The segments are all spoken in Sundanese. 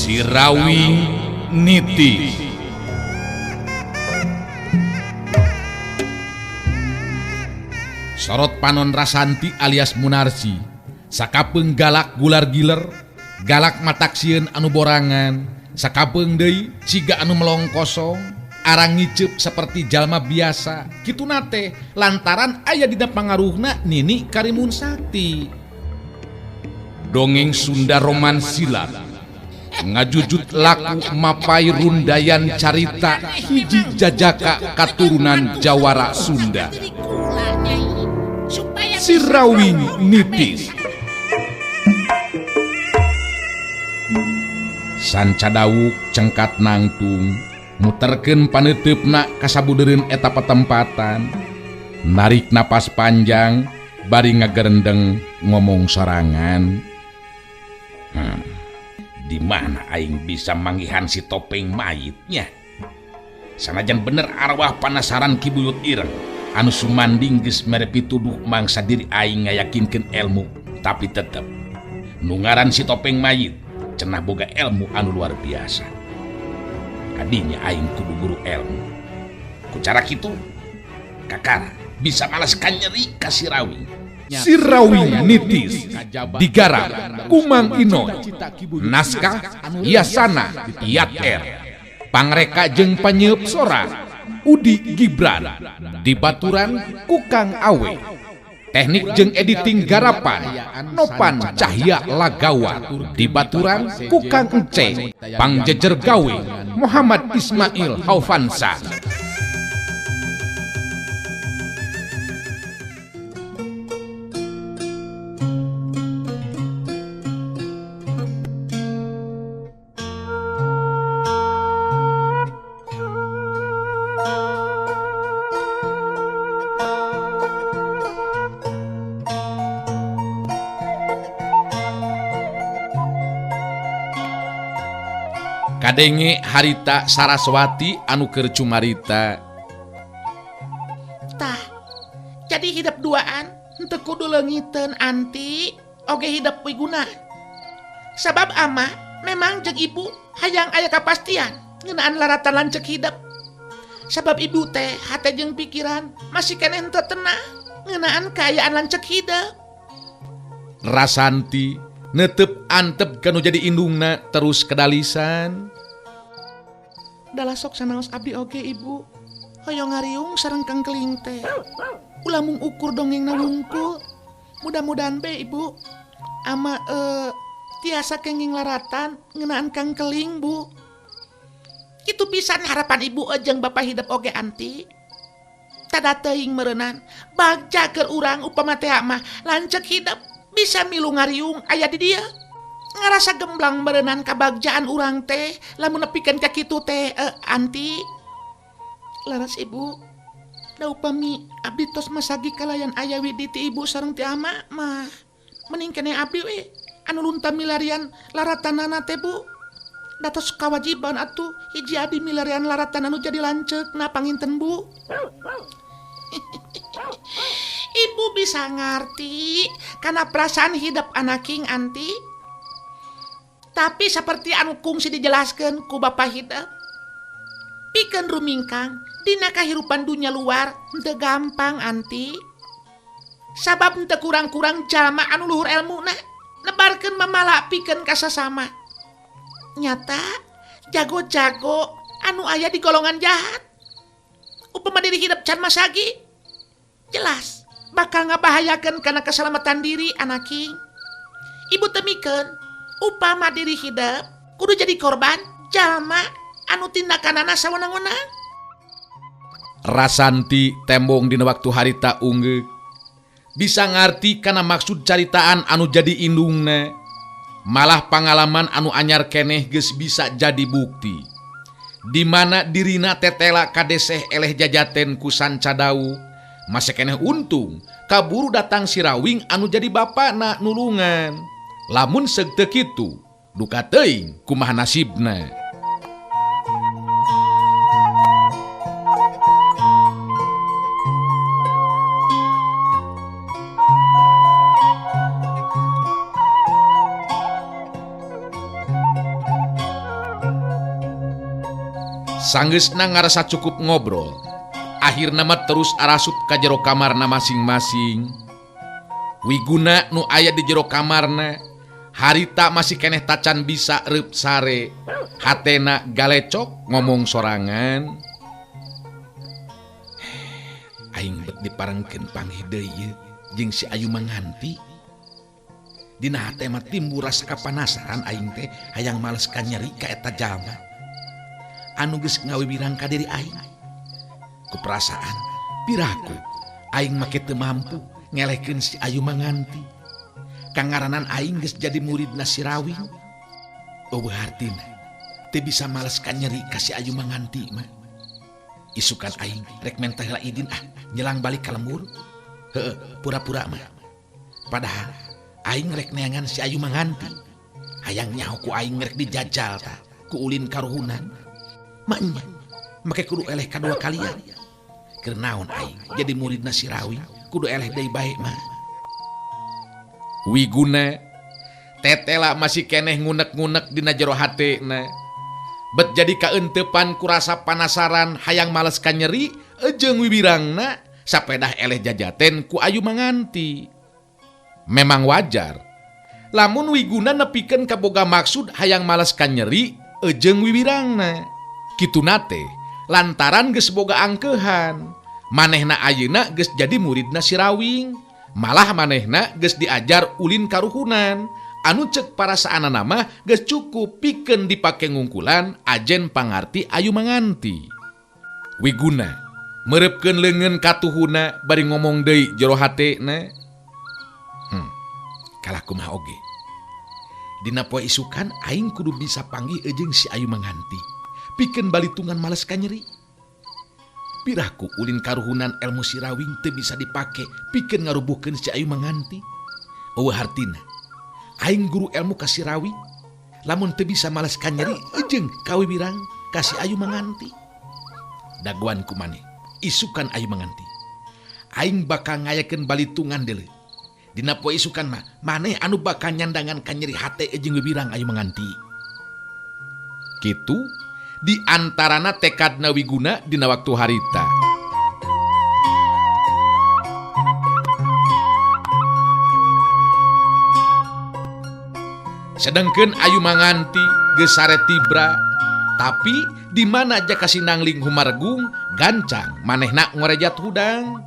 Sirawing Nitis. Sorot panon Rasanti alias Munarsi sakapeung galak gular giler, galak mataksieun anu borangan, sakapeung deui siga anu melong kosong, arang ngiceup seperti jalma biasa. Kituna teh lantaran aya dina pangaruhna Nini Karimun Sakti. Dongeng Sunda Roman Silat ngajujut laku mapai rundayan carita hiji jajaka katurunan Jawara Sunda. Sirawing Nitis. Sanca dawuk cengkat nangtung muterkeun paneuteup kasabudereun eta patempatan, narik napas panjang bari ngagerendeng ngomong sorangan. Di mana aing bisa manggihan si topeng mayitnya? Sanajan bener arwah panasaran Ki Buyut Ireng anu sumanding geus mere pituduh mangsa diri aing ngayakinkeun ilmu, tapi tetep nu ngaran si topeng mayit cenah boga ilmu anu luar biasa. Kadinya aing kudu guru ilmu. Ku cara kitu kakara bisa malas kanyeri ka Sirawing. Sirawing Nitis digarap Kumang Inoy, naskah Yasana Yat R, pangreka jeung panyeup sora Udi Gibran, dibaturan Kukang Awe, teknik jeung editing garapan Nopan Cahya Lagawa, dibaturan Kukang Ence, pangjejer gawe Muhammad Ismail Haufansa. Kadenge harita Saraswati anu keur cumarita. Tah, jadi hidup duaan henteu kudu leungiteun anti oge hidup wiguna. Sabab ama memang jeung ibu hayang aya kapastian ngeunaan laratan lanceuk hidup. Sabab ibu teh hate jeung pikiran masih keneh henteu tenang ngeunaan kaayaan lanceuk hidup. Rasanti netep antep kanu jadi indungna terus kedalisan. Dalah sok sanaos abdi oge ibu hoyong ngariung sareng kangkeling teh. Ulah mung ukur dongengna wungkul. Mudah-mudahan be ibu ama tiasa kenging laratan ngeunaan kangkeling bu. Kitu pisan harapan ibu jeung bapak hidup oge anti. Tada teuing meureunan bagja keur urang upama teh mah lanceuk hidup bisa milu ngariung aya di dia. Ngarasa gemblang meureunan kabagjaan urang teh lamun nepikeun ka kitu teh anti. Laras ibu, da upami abdi tos masagi kalayan aya widi ti ibu sareng ti ama mah mending keneh abdi we anu lunta milarian laratanana teh bu. Da tos kawajiban atuh hiji abdi milarian laratan anu jadi lanceuk na panginten bu. Ibu bisa ngarti karena perasaan hidup anaking anti. Tapi seperti anu kungsi dijelaskan ku bapak hidup, pikeun rumingkang dina kahirupan dunia luar henteu gampang anti. Sabab henteu kurang-kurang jalma anu luhur elmuna nebarkeun mamala pikeun ka sasama. Nyata jago-jago anu aya di golongan jahat. Upama diri hidup can masagi jelas bakal ngabahayakeun kana keselamatan diri anaking. Ibu temikeun upama diri hidup kudu jadi korban jalma anu tindakanana sawenang-wenang. Rasanti tembong dina waktu harita ungeuk bisa ngarti kana maksud caritaan anu jadi indungna. Malah pangalaman anu anyar keneh geus bisa jadi bukti di mana dirina tetela kadeseh eleh jajaten ku sanca dawuk. Masih keneh untung kaburu datang Sirawing anu jadi bapana nulungan. Lamun seug teu kitu duka teuing kumaha nasibna. Sanggeusna ngarasa cukup ngobrol, akhirna mah terus arasup ka jero kamarna masing-masing. Wiguna nu aya di jero kamarna harita masih keneh tacan bisa reup sare. Hatena galecok ngomong sorangan. Aing bet diparengkeun panggih deui ieu jeung si Ayu Manganti. Dina hate mah timbul rasa kapanasaran aing teh hayang males ka nyeri ka eta jalma anu geus ngawiwirang ka diri aing. Ku perasaan piraku aing make teu mampu ngelehkeun si Ayu Manganti. Kangaranan aing geus jadi muridna si Rawing. Eueuh hartina teu bisa males ka nyeri ka si Ayu Manganti mah. Isukan aing rek menta heula idin ah nyelang balik ka lembur. Heueuh, pura-pura mah. Padahal aing rek neangan si Ayu Manganti. Hayang nyaho ku aing rek dijajal ta ku ulin karuhunan. Maknya make kudu eleh kadua kalian. Keur naon aing jadi muridna si Rawing kudu eleh deui bae mah. Wiguna tetela masih keneh ngunek-ngunek dina jero hatena. Bet jadi kaenteupan ku rasa panasaran hayang males ka nyeri jeung wiwirangna sapedah eleh jajaten ku Ayu Manganti. Memang wajar lamun Wiguna nepikeun kaboga maksud hayang males ka nyeri jeung wiwirangna. Kituna teh lantaran geus boga angkeuhan. Manehna ayeuna geus jadi muridna si Rawing. Malah manehna geus diajar ulin karuhunan anu cek parasaanana mah geus cukup pikeun dipake ngungkulan ajen pangarti Ayu Manganti. Wiguna mereupkeun leungeun katuhuna bari ngomong deui jero hatena. Kalah kumaha oge. Dina poe isukan aing kudu bisa panggih jeung si Ayu Manganti. Pikeun balitungan males ka nyeri. Piraku ulin karuhunan ilmu si Rawing teu bisa dipake pikeun ngarubuhkeun si Ayu Manganti. Eueuh hartina aing guru ilmu ka si Rawing lamun teu bisa males ka nyeri jeung kawiwirang ka si Ayu Manganti. Dagoan ku maneh isukan Ayu Manganti. Aing bakal ngayakeun balitungan deuleu. Dina poe isukan mah maneh anu bakal nyandangan ka nyeri hate jeung wiwirang Ayu Manganti. Kitu di antarana tekadna Wiguna dina waktu harita. Sedengkeun Ayu Manganti geus sare tibra, tapi di mana jaka sinangling humargung gancang manehna ngorejat hudang.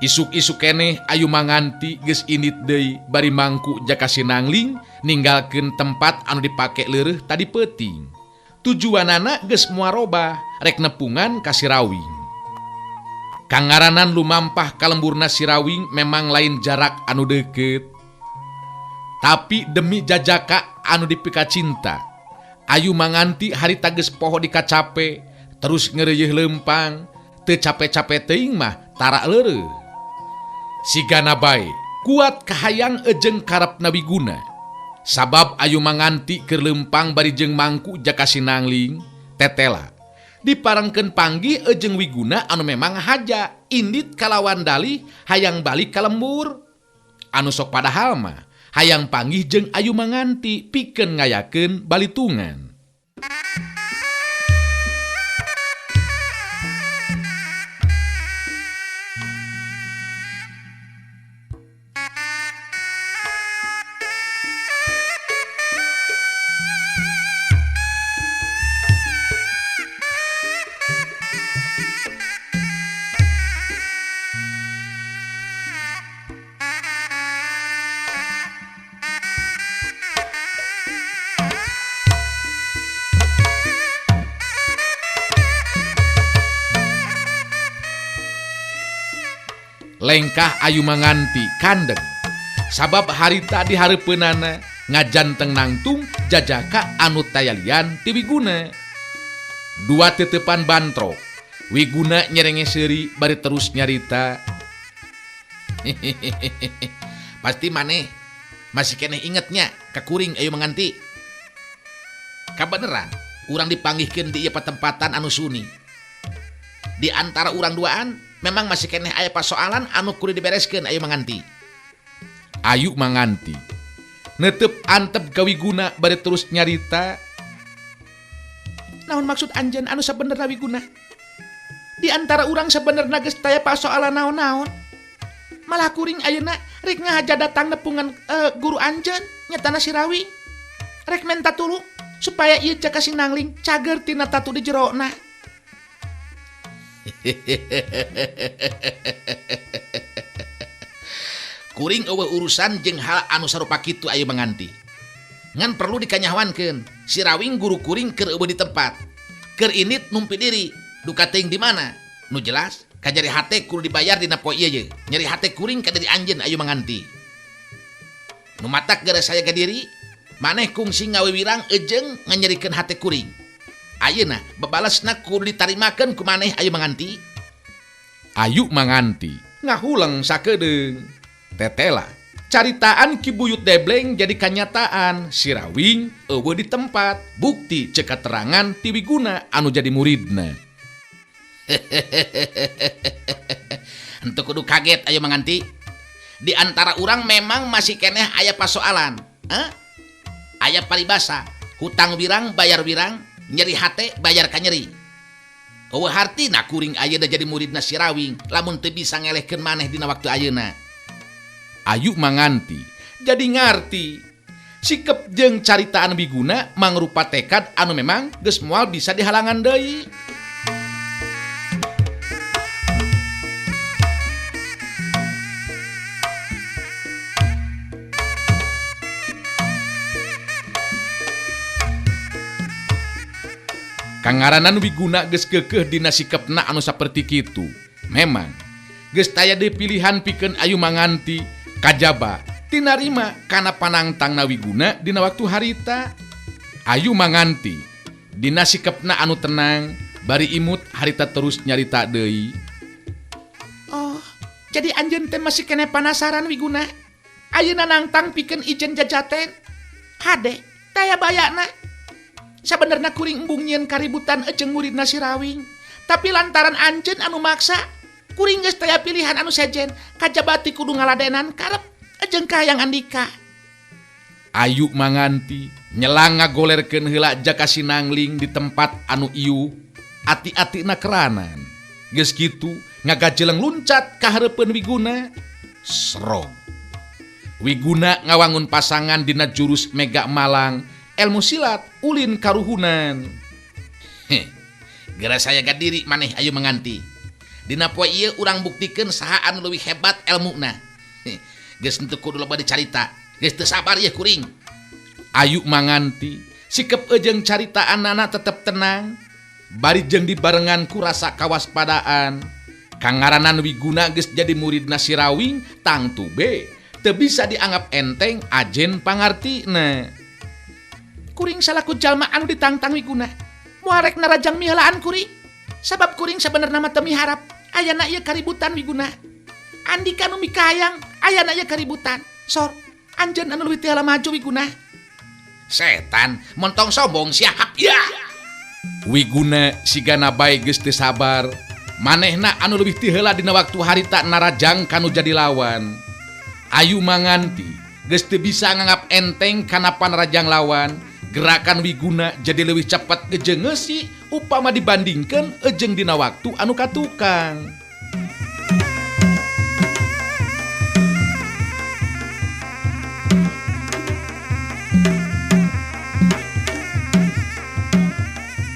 Isuk-isuk keneh Ayu Manganti geus indit deui bari mangku jaka sinangling ninggalkeun tempat anu dipake leureuh tadi peuting. Tujuanana geus moal robah rek nepungan ka si Rawing. Kangaranan lumampah ka lemburna si Rawing memang lain jarak anu deukeut. Tapi demi jajaka anu dipika cinta, Ayu Manganti harita geus poho dikacape, terus ngeureuyeih leumpang, teu cape-cape teuing mah tara leureuh. Sigana bae kuat kahayang ejeng karepna Wiguna. Sabab Ayu Manganti keur leumpang bari jeung mangku jaka sinangling, tetela diparengkeun panggih ejeng Wiguna anu memang haja indit kalawan dalih hayang balik ka lembur. Anu sok padahal mah hayang panggih jeung Ayu Manganti pikeun ngayakeun balitungan. Lengkah Ayu Manganti kandeg sabab harita di hareupeunana ngajanteng nangtung jajaka anu tayalian ti Wiguna. Dua tetepan bantrok Wiguna nyerenge seuri bari terus nyarita. Pasti maneh masih keneh ingetnya ka kuring Ayu Manganti. Kabeneran urang dipanggihkeun di ieu patempatan anu suni. Di antara urang duaan memang masih keneh aya pasoalan anu kudu dibereskeun Ayu Manganti. Ayu Manganti netep antep ka Wiguna bari terus nyarita. Naon maksud anjeun anu sabenerna Wiguna? Di antara urang sabenerna geus taya pasoalan naon-naon. Malah kuring ayeuna rek ngahaja datang nepungan guru anjeun nyatana si Rawing. Rek menta tulung supaya ieu Jaka Sinangling cager tina tatu di jerona. Kuring eueuh urusan jeung hal anu sarupa kitu ayeuna manganti. Ngan perlu dikanyahoankeun, si Rawing guru kuring keur eueuh di tempat. Keur init numpi diri, duka teuing di mana? Nu jelas, kajari hate kudu dibayar dina poe ieu ye. Nyeri hate kuring ka diri anjeun ayu manganti. Nu matak geura saya ka diri, maneh kungsi ngawiwirang ejeung nganyerikeun hate kuring. Ayeuna bebalesna kudu ditarimakeun ku maneh ayu manganti. Ayu manganti ngahuleng sakedeung. Tetela caritaan Ki Buyut Debleng jadi kanyataan, si Rawing eueuh di tempat, bukti cek katerangan ti Wiguna anu jadi muridna. Henteu kudu kaget ayo manganti. Di antara urang memang masih keneh aya pasoalan. Hah? Aya paribasa, hutang wirang bayar wirang, nyeri hate bayar kanyeri. Eueuh hartina kuring ayeuna jadi muridna si Rawing, lamun teu bisa ngelehkeun maneh dina waktu ayeuna. Ayu manganti jadi ngarti sikep jeung caritaan Wiguna mangrupa tekad anu memang geus moal bisa dihalangan deui. Kangaranan Wiguna geus keukeuh dina sikepna anu saperti kitu. Memang geus taya deui pilihan pikeun Ayu Manganti kajaba tinarima kana panangtangna Wiguna dina waktu harita. Ayu Manganti dina sikepna anu tenang bari imut harita terus nyarita deui. Oh, jadi anjeun teh masih kene panasaran Wiguna. Ayeuna nangtang pikeun ijen jajaten. Hade, taya bayana. Sabenerna kuring embung nyieun kaributan ejeng muridna si Rawing. Tapi lantaran anjeun anu maksa, kuring geus taya pilihan anu sejen, kajabati kudu ngaladenan karep ejeng kahayang andika. Ayu Manganti nyelang ngagolerkeun heula Jaka Sinangling di tempat anu ieu, ati-atina keranan. Geus kitu ngagajeleng luncat ka hareupeun Wiguna. Serong. Wiguna ngawangun pasangan dina jurus Mega Malang, ilmu silat ulin karuhunan. Heh, geura saya gadiri maneh Ayu Manganti. Dina poe ieu urang buktikeun saha anu leuwih hebat elmuna. Heh, geus henteu kudu loba dicarita, geus teu sabar ieu kuring. Ayu Manganti sikep ejeung caritaanana tetep tenang, bari jeung dibarengan ku rasa kawaspadaan. Kangaranan Wiguna geus jadi muridna si Rawing, tangtu be teu bisa dianggap enteng ajen pangartina. Kuring salaku jalma anu ditangtang Wiguna, moal rek narajang miheulaan kuring. Sabab kuring sabenerna mah teu miharap ayana ieu kaributan Wiguna. Andika nu mikayang ayana ieu kaributan. Sor, anjeun anu leuwih teh maju Wiguna. Setan, montong sombong siap ya. Wiguna sigana bae geus teu sabar. Manehna anu leuwih ti heula dina waktu harita narajang kanu jadi lawan. Ayu Manganti geus teu bisa nganggap enteng kana panarajang lawan. Gerakan Wiguna jadi leuwih cepat ngejengeusi upama dibandingkeun ejeng dina waktu anu katukang.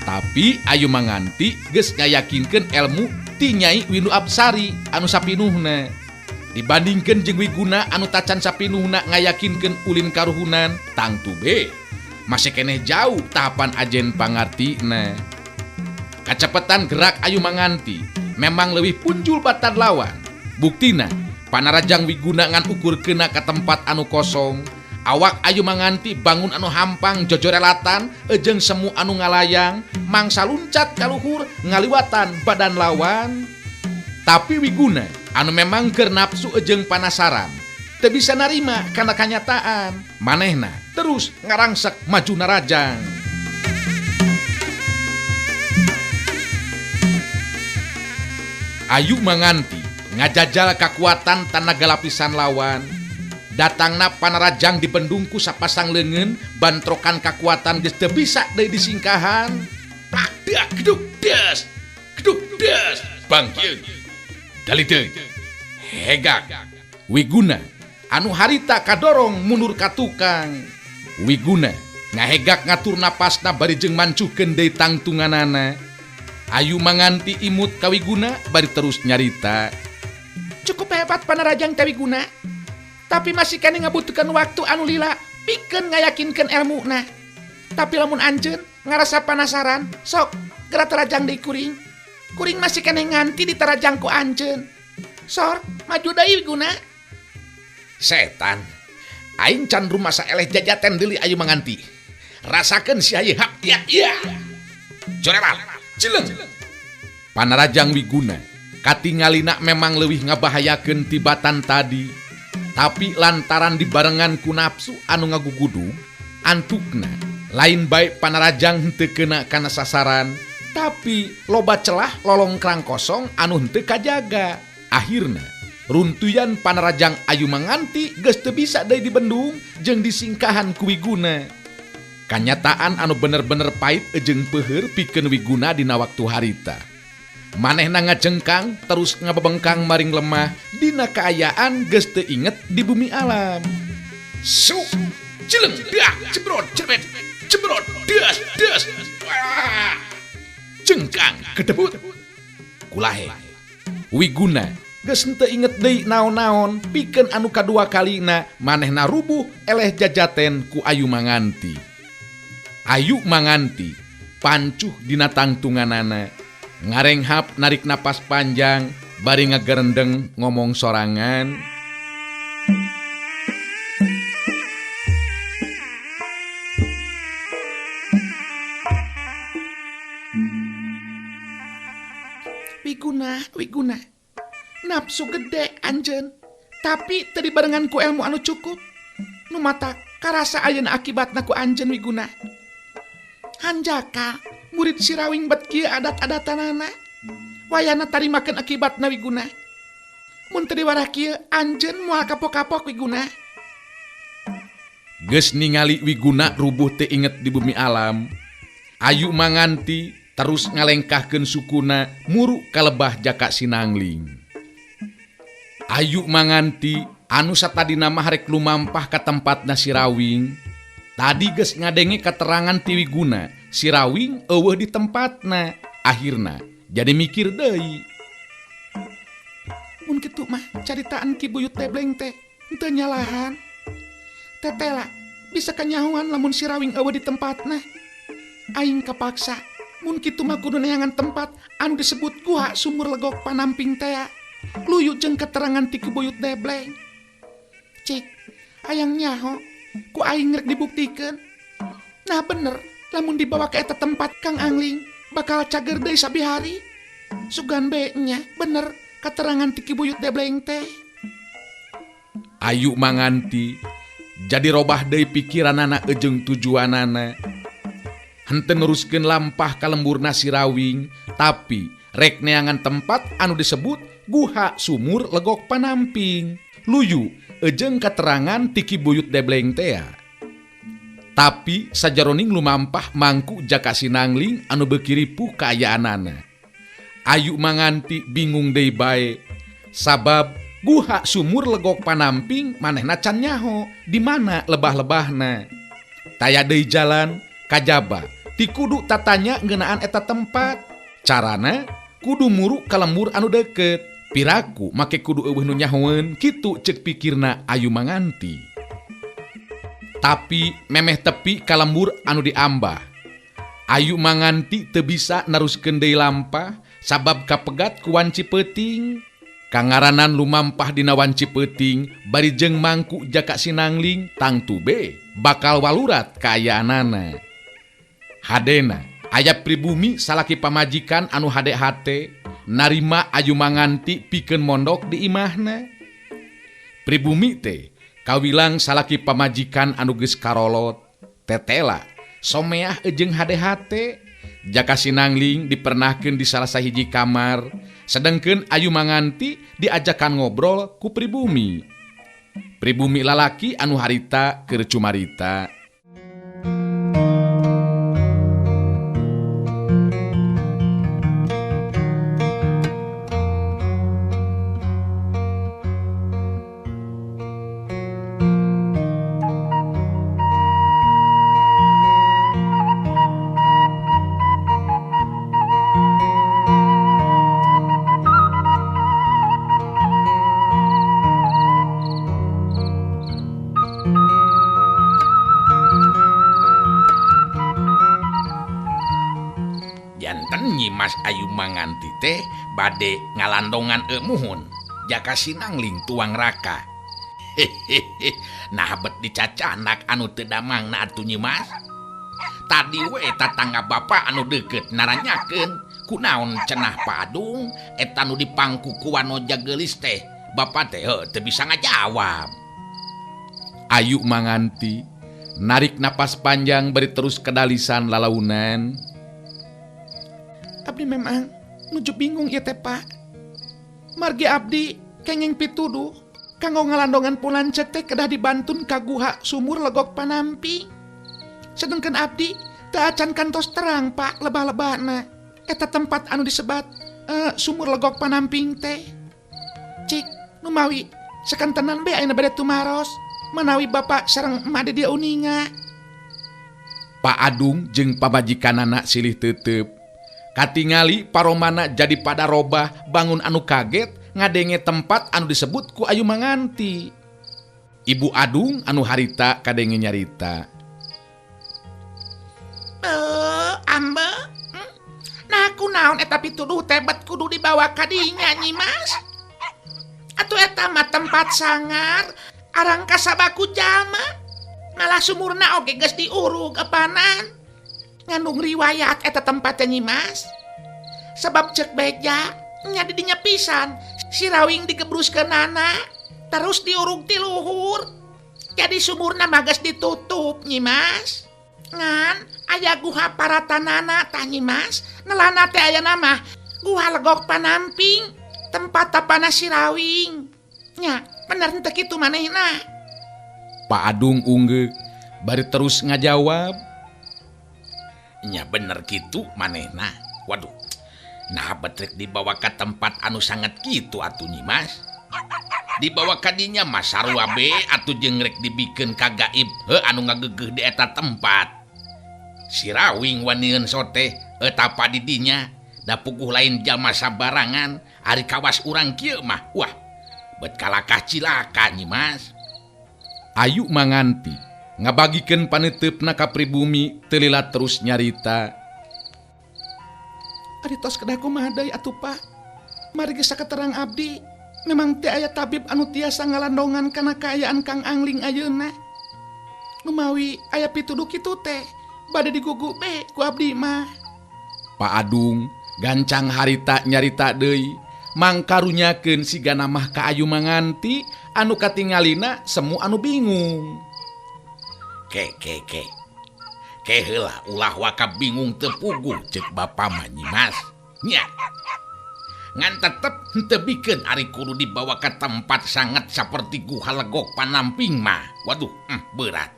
Tapi Ayu Manganti geus ngayakinkeun elmu ti Nyai Windu Apsari anu sapinuhna. Dibandingkeun jeung Wiguna anu tacan sapinuhna ngayakinkeun ulin karuhunan, tangtu be masih keneh jauh tahapan ajen pangartina. Kacepetan gerak Ayu Manganti memang leuwih punjul batan lawan. Buktina panarajang Wiguna ngan ukur kena ka tempat anu kosong. Awak Ayu Manganti bangun anu hampang jojorelatan ejeng semu anu ngalayang mangsa luncat kaluhur ngaliwatan badan lawan. Tapi Wiguna anu memang keur nafsu ejeng panasaran teu bisa narima kana kanyataan. Manehna terus ngarangsek maju narajang. Ayu Manganti ngajajal kakuatan tanaga lapisan lawan. Datangna panarajang dibendung ku sapasang leungeun, bantrokan kakuatan geus teu bisa deui disingkahan. Plak dak geduk des. Geduk des. Bangkieun. Daliteung. Hegak. Wiguna anu harita kadorong mundur ka tukang. Wiguna ngahegak ngatur napasna bari jeung mancuhkeun deui tangtunganana. Ayu Manganti imut ka Wiguna bari terus nyarita. Cukup hebat panarajang teh Wiguna. Tapi masih kene ngabutuhkeun waktu anu lila pikeun ngayakinkeun elmuna. Tapi lamun anjeun ngarasa panasaran, sok geura tarajang deui kuring. Kuring masih kene nganti ditarajang ku anjeun. Sor, maju deui Wiguna. Setan. Aing can rumasa eleh jajaten deuli Ayu Manganti. Rasakeun si ieu hap iya iya. Jorelat. Cileng. Panarajang Wiguna katingalina memang leuwih ngabahayakeun tibatan tadi. Tapi lantaran dibarengan ku nafsu anu ngagugudug, antukna lain bae panarajang henteu kena kana sasaran, tapi loba celah lolongkrang kosong anu henteu kajaga. Akhirna runtuyan panarajang Ayu Manganti geus teu bisa deui dibendung jeung disingkahan ku Wiguna. Kanyataan anu bener-bener pahit jeung peuheur pikeun Wiguna dina waktu harita. Manehna ngajengkang terus ngabebengkang maring lemah dina kaayaan geus teu inget di bumi alam. Su, cileng, dah, jebrot, jebret, jebrot, das, das. Wah. Jengkang kedebut. Kulahe. Wiguna geus henteu inget deui naon-naon pikeun anu kadua kalina manehna rubuh eleh jajaten ku Ayu Manganti. Ayu Manganti pancuh dina tangtunganana, ngarenghap narik napas panjang bari ngagerendeng ngomong sorangan. Wiguna, Wiguna, nafsu gede anjeun, tapi teu dibarengan ku ilmu anu cukup. Nu mata karasa ayeuna akibatna ku anjeun Wiguna. Hanjaka murid Sirawing bet kieu adat-adatanana. Wayahna tarimakeun akibatna Wiguna. Mun teu diwarah kieu anjeun moal kapok-kapok Wiguna. Geus ningali Wiguna rubuh teu inget di bumi alam. Ayu Manganti terus ngalengkahkeun sukuna muru ka lebah Jaka Sinangling. Ayu Manganti anu satadina mah rek lumampah ka tempatna Sirawing. Tadi geus ngadenge keterangan ti Wiguna, Sirawing eueuh di tempatna. Akhirna jadi mikir deui. Mun kitu mah caritaan Ki Buyut Debleng teh henteu nyalahan. Tetela bisa kanyahoan lamun Sirawing eueuh di tempatna. Aing kapaksa mun kitu mah kudu neangan tempat anu disebut Guha Sumur Legok Panamping tea. Luyu jeung keterangan ti Ki Buyut Debleng. Cik, hayang nyaho ku aing rek dibuktikeun. Nah bener, lamun dibawa ke eta tempat Kang Angling bakal cager deui sabihari. Sugan be nya bener keterangan ti Ki Buyut Debleng teh. Ayu Manganti jadi robah deui pikiranana jeung tujuanana. Henteu neruskeun lampah ka lemburna Sirawing, tapi rek neangan tempat anu disebut Guha Sumur Legok Panamping. Luyu ejeng keterangan ti Ki Buyut Debleng tea. Tapi sajaroning lumampah mangku Jaka Sinangling anu beuki ripuh kaayaanana. Ayu Manganti bingung deui bae sabab Guha Sumur Legok Panamping manehna can nyaho di mana lebah-lebahna. Taya deui jalan kajaba ti kudu tatanya ngeunaan eta tempat. Carana kudu muru ka lembur anu deukeut. Piraku make kudu eueuh nu nyahoeun kitu ceuk pikirna Ayu Manganti. Tapi memeh tepi ka lembur anu diambah. Ayu Manganti teu bisa naruskeun deui lampah sabab kapegat ku wanci peuting. Kangaranan lumampah dina wanci peuting bari jeung mangku Jaka Sinangling tangtu be bakal walurat kaayaanana. Hadena aya pribumi salaki pamajikan anu hade hate narima Ayu Manganti pikeun mondok di imahna. Pribumi teh kawilang salaki pamajikan anu geus karolot, tetela someah jeung hade hate. Jaka Sinangling dipernahkeun di salah sahiji kamar, sedengkeun Ayu Manganti diajakan ngobrol ku pribumi. Pribumi lalaki anu harita keur cumarita. Nyimas Ayu Manganti teh bade ngalandongan muhun Jaka Sinangling tuang raka. Hehehe, nah bet dicacanak anu teu damangna atuh Nyimas. Tadi we tatangga bapak anu deukeut naranyakeun kunaon cenah Pak Adung eta nu dipangku ku Wanoja geulis teh. Bapak teh teu bisa ngajawab. Ayu Manganti narik napas panjang bari terus kedalisan lalaunan. Abdi memang nuju bingung ieu teh Pak. Margi abdi kenging pituduh kanggo ngalandongan pulancet teh kedah dibantun ka guha sumur Legok Panamping. Sedengkeun abdi teu acan kantos terang Pak lebah-lebahna eta tempat anu disebat sumur Legok Panamping teh. Cik numawi sakantenan be ayeuna bade tumaros manawi bapak sareng emak di dieu uninga. Pak Adung jeung pamajikanana silih teuteub. Katingali paromana jadi pada robah bangun anu kaget ngadenge tempat anu disebut ku Ayu Manganti. Ibu Adung anu harita kadenge nyarita. Ambe, nah kunaon eta pituduh teh bet kudu dibawa ka dinya Nyimas. Atuh eta mah tempat sangar, arang kasabaku jalma. Malah sumurna oge geus diurug epanan. Ngandung riwayat eta tempatnya Nyimas. Sebab cek beja nya di dinya pisan si Rawing digebruskeunana terus diurug ti luhur. Jadi sumurna mah geus ditutup Nyimas. Ngan aya guha paratanana tah Nyimas, nelana teh aya nama Guha Legok Panamping, tempat tapana si Rawing. Nya, bener henteu kitu manehna. Pak Adung unggeuk bari terus ngajawab. Nya bener kitu manehna. Waduh. Nah betrek dibawa ka tempat anu sangat kitu atuh Nyimas. Dibawa ka dinya mah sarua be atuh jeung rek dibikeun ka gaib heuh anu ngagegeuh di eta tempat. Si Rawing wanieun sote tapa di dinya da puguh lain jalma sabarangan ari kawas urang kieu mah. Wah, bet kalakah cilaka Nyimas. Ayu Manganti ngabagikeun paneuteup ka pribumi teu lila terus nyarita. Ari tos kedah kumaha deui atuh Pak. Mari geus saketerang abdi memang teu aya tabib anu tiasa ngalandongan kana kaayaan Kang Angling ayeuna. Numawi aya pituduh kitu teh bade digugu be ku abdi mah. Pak Adung gancang harita nyarita deui mangkarunyakeun sigana mah ka Ayu Manganti anu katingalina semu anu bingung. Ke ke ke. Ke heula ulah waka bingung teu puguh ceuk bapa mah Nyimas. Nya. Ngan tetep henteu bikeun ari kudu dibawa ka tempat sangat saperti Guha Legok Panamping mah. Waduh, berat.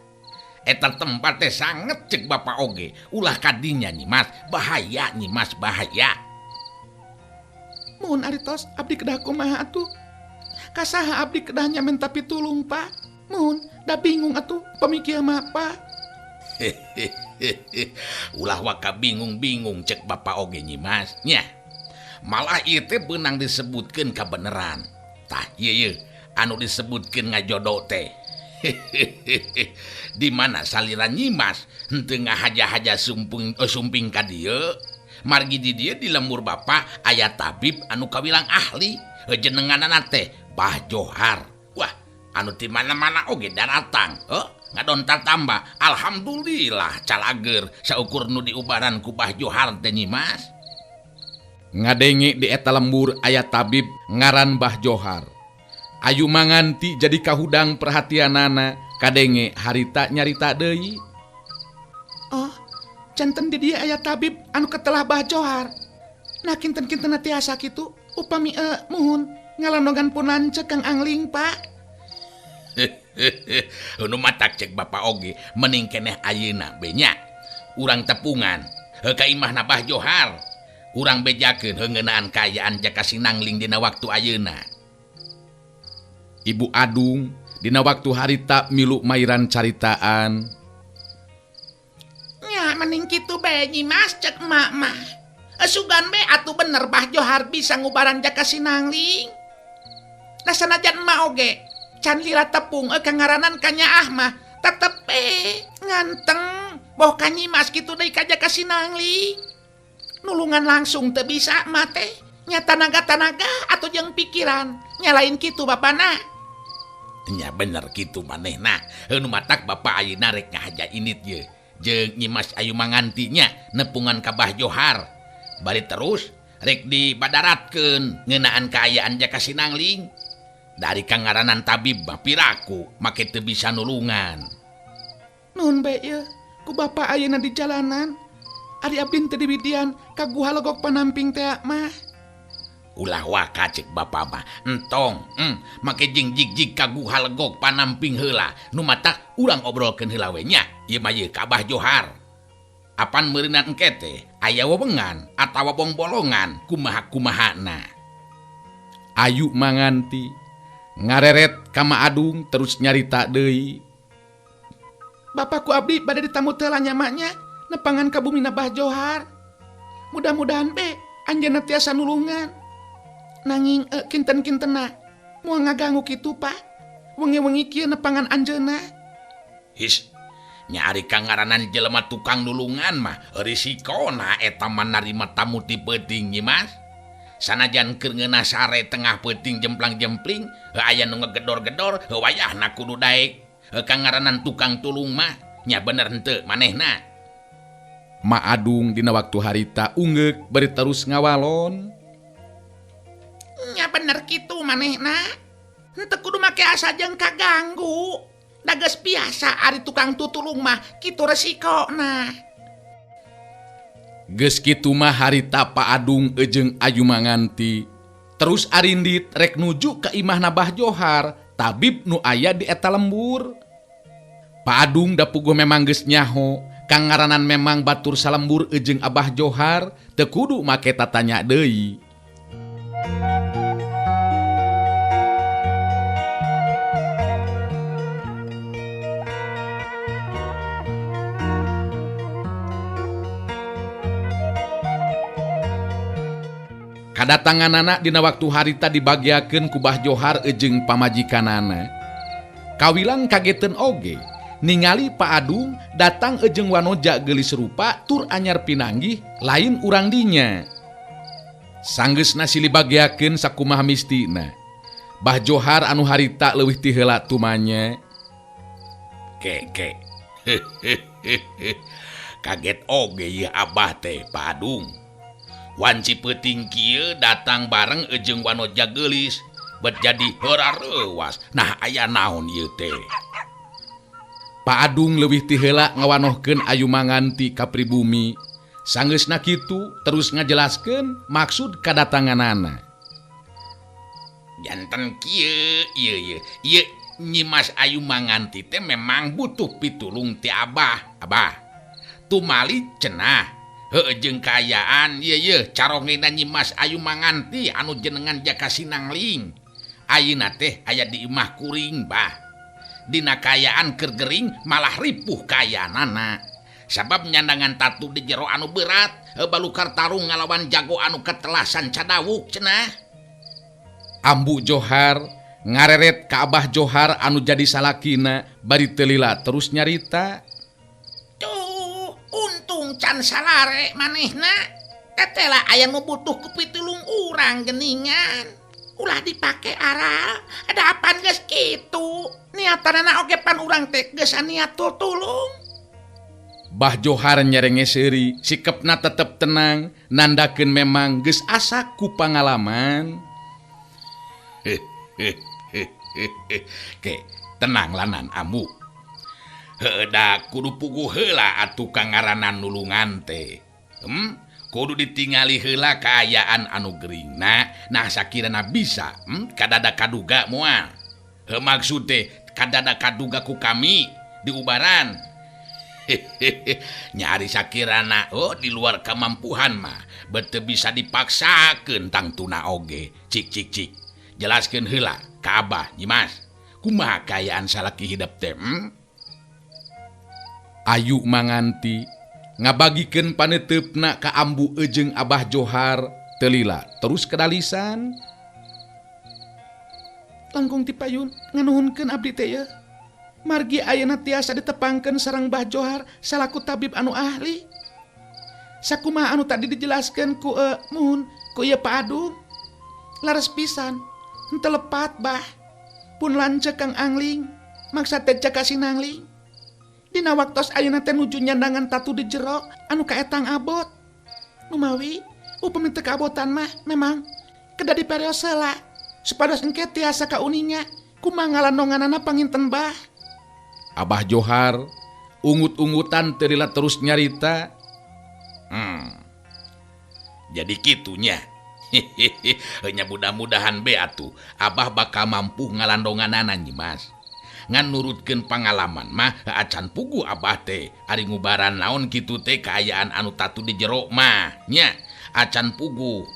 Eta tempat teh sanget ceuk bapa oge. Ulah ka dinya Nyimas, bahaya Nyimas, bahaya. Mun ari tos abdi kedah kumaha atuh? Kasaha abdi kedah nya minta pitulung Pak? Mun da bingung atuh pamikir mah Pak. Ulah waka bingung-bingung cek bapa oge Nyimas nya. Malah ieu teh beunang disebutkeun kabeneran. Tah ieu ieu anu disebutkeun ngajodo teh. Di mana salira Nyimas henteu ngahaja-haja sumping ka dieu. Margi di dieu di lembur bapa aya tabib anu kawilang ahli. Jenenganana teh Bah Johar. Wah, anu ti mana-mana oge daratang. Ngadontar tambah. Alhamdulillah calager saukur nu diubaran ku Bah Johar teh Nyimas. Ngadenge di eta lembur aya tabib ngaran Bah Johar. Ayu Manganti jadi kahudang perhatianana kadenge harita nyarita deui. Oh, janten di dieu aya tabib anu ketelah Bah Johar. Nah kinten-kinten tiasa kitu upami muhun ngalandongan pun lanceuk Kang Angling Pak. Nu matak cek bapa oge mending keneh ayeuna be nya. Urang tepungan heuh ka imahna Bah Johar. Urang bejakeun heungeunaan kaayaan Jaka Sinangling dina waktu ayeuna. Ibu Adung dina waktu harita milu mairan caritaan. Nya mending kitu bae Nyimas cek emak mah. Sugan be atuh bener Bah Johar bisa ngubaran Jaka Sinangling. Nah sanajan emak oge can lila tepung ka ngaranan ka nyaah mah tetep be nganteng boh ka Nyimas kitu deui ka Jaka Sinangling. Nulungan langsung teu bisa mate. Nya tanaga-tanaga atau jeung pikiran. Nya lain kitu bapana. Nya bener kitu manehna. Nu matak bapa ayeuna rek ngahaja init ye. Jeung Nyimas Ayu Manganti nya nepungan ka Bah Johar. Bari terus rek dibadaratkeun ngeunaan kaayaan Jaka Sinangling. Dari kangaranan tabib mah piraku make teu bisa nulungan. Nuhun bae ye, ku bapa ayeuna di jalanan. Ari abdi teu diwidian ka Guha Legok Panamping teh mah. Ulah waka cek bapa mah entong, make jeung jig-jig ka Guha Legok Panamping heula. Nu matak urang obrolkeun heula we nya. Ieu mah ye ka Bah Johar. Apan meureunan engke teh aya wewengan atawa bongbolongan kumaha-kumahana. Ayu Manganti ngareret ka Ma Adung terus nyarita deui. Bapakku abdi bade ditamu teh nya maknya nepangan ka bumina Bah Johar. Mudah-mudahan be anjeunna tiasa nulungan. Nanging kinten-kintena moal ngaganggu kitu Pak. Wengi-wengi kieu nepangan anjeunna. His, nya ari kangaranan jelema tukang nulungan mah risikona eta mah narima tamu ti peuting Nyimas. Sanajan keur ngeunah sare tengah peuting jemplang-jempling, aya nu ngegedor-gedor, wayahna kudu daek. Kangaranan tukang tulung mah nya bener henteu manehna. Ma Adung dina waktu harita ungeuk bari terus ngawalon. Nya bener kitu manehna. Henteu kudu make asa jeung kaganggu. Da geus biasa ari tukang tutulung mah kitu resikona. Geus kitu mah harita Pa Adung jeung Ayu Manganti. Terus arindit rek nuju ka imahna Bah Johar, tabib nu aya di eta lembur. Pa Adung da puguh memang geus nyaho, kangaranan memang batur salembur jeung Abah Johar, teu kudu make tatanya deui. Kadatanganana dina waktu harita dibagiakeun ku Bah Johar jeung pamajikanana. Kawilang kageteun oge ningali Pa Adung datang jeung wanoja geulis rupa tur anyar pinanggih lain urang dinya. Sanggeusna silih bagiakeun sakumaha mistina. Bah Johar anu harita leuwih ti heula tumanya. Ke. Kaget oge ieu Abah teh Pa Adung. Wanci peuting kieu datang bareng jeung wanoja geulis, bet jadi heurareuwas. Nah aya naon ieu teh? Pa Adung leuwih ti heula ngawanohkeun Ayu Manganti ka pribumi. Sanggeusna kitu terus ngajelaskeun maksud kadatanganana. Janten kieu ieu ieu. Ieu Nyimas Ayu Manganti teh memang butuh pitulung ti Abah. Abah tumali cenah. Heuh jeung kaayaan ieu ieu carongena Nyimas Ayu Manganti anu jenengan Jaka Sinangling. Ayeuna teh aya di imah kuring bah. Dina kaayaan keur gering malah ripuh kaayaanana. Sabab nyandangan tatu di jero anu berat, balukar tarung ngalawan jago anu ketelasan cadawuk cenah. Ambu Johar ngareret ka Abah Johar anu jadi salakina bari teu lila terus nyarita. Tuh, untung can salare manehna. Tetela aya nu butuh ku pitulung urang geningan. Ulah dipake aral, ada apaan geus kitu. Niatanana oge pan urang teh geus niat tutulung. Bah Johar nyerenge seuri, sikepna tetep tenang, nandakeun memang geus asa ku pangalaman. Ke, tenang lanan ambu. Heuh da kudu puguh heula atuh kangaranan nulungan teh. Kudu ditingali heula kaayaan anu geringna, nah sakirana bisa, kadada kaduga moal. Heuh maksud teh kadada kaduga ku kami di ubaran. Nyari sakirana oh di luar kemampuan mah bete bisa dipaksakeun tangtuna oge. Cik cik cik. Jelaskeun heula ka Abah Nyimas. Kumaha kaayaan salaki hidep teh? Ayu Manganti ngabagikeun paneuteup ka ambu jeung Abah Johar teu lila terus kedalisan. Langkung ti payun nganuhunkeun abdi teh ye. Margi ayeuna tiasa ditepangkeun sareng Bah Johar salaku tabib anu ahli. Sakumaha anu tadi dijelaskeun ku mun ku ieu Pak Adung. Laras pisan, henteu lepat bah. Pun lanceuk Kang Angling, maksa teh Jaka Sinangling. Dina waktos ayeuna teh nuju nyandangan tatu di jero anu kaetang abot. Numawi upami teu kaabotan mah memang kedah diparios heula supados engke tiasa kauninga kumaha ngalandonganana panginten bah. Abah Johar ungut-ungutan teu lila terus nyarita. Jadi kitunya. Hehehe, nya mudah-mudahan be atuh Abah bakal mampu ngalandonganana Nyimas. Ngan nurutkeun pangalaman mah acan puguh Abah teh ari ngubaran naon kitu teh kaayaan anu tatu di jero mah nya. Acan puguh,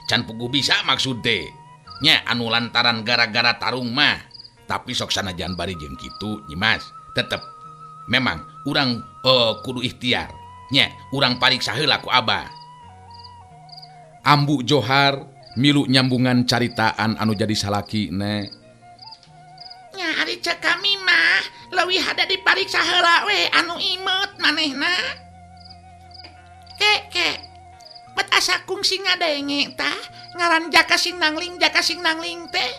can puguh bisa maksud teh. Nya anu lantaran gara-gara tarung mah. Tapi sok sanajan bari jeung kitu Nyimas, tetep memang urang kudu ikhtiar. Nya urang pariksa heula ku Abah. Ambu Johar milu nyambungan caritaan anu jadi salakina. Nya ari ceuk kami mah leuwih hade dipariksa heula we anu imeut manehna. Ke ke bet asa kungsi ngadenge tah ngaran Jaka Sinangling Jaka Sinangling teh.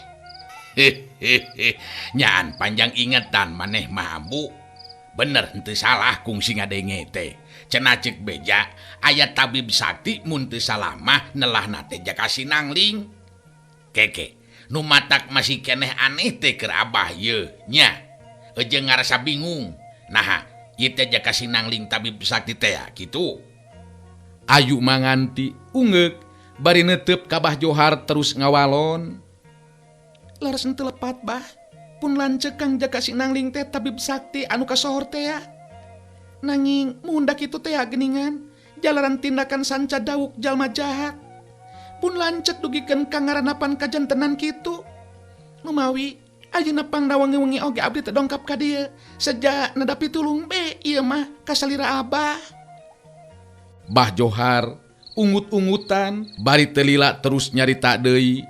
Hehehe, nyaan panjang ingetan maneh mah Ambu. Bener henteu salah kungsi ngadenge teh. Cenah ceuk beja aya tabib sakti mun teu salah mah nelahna teh Jaka Sinangling. Keke nu matak masih keneh aneh teh keur Abah yeuh nya. Jeung ngarasa bingung. Naha ieu teh Jaka Sinangling tabib sakti teh kitu. Ayu manganti ungeuk bari neuteup ka Bah Johar terus ngawalon. Leres henteu lepat bah. Pun lanceuk Kang Jaka Sinangling teh tabib sakti anu kasohor teh ya. Nanging munda kitu teh geningan jalaran tindakan sanca dawuk jalma jahat. Pun lanceuk dugikeun ka ngaranapan kajantenan kitu. Numawi ayeuna pangna wengi-wengi oge abdi teh dongkap ka dieu seja nedapi tulung be ieu mah kasalira Abah. Bah Johar ungut-ungutan bari teu lila terus nyarita deui.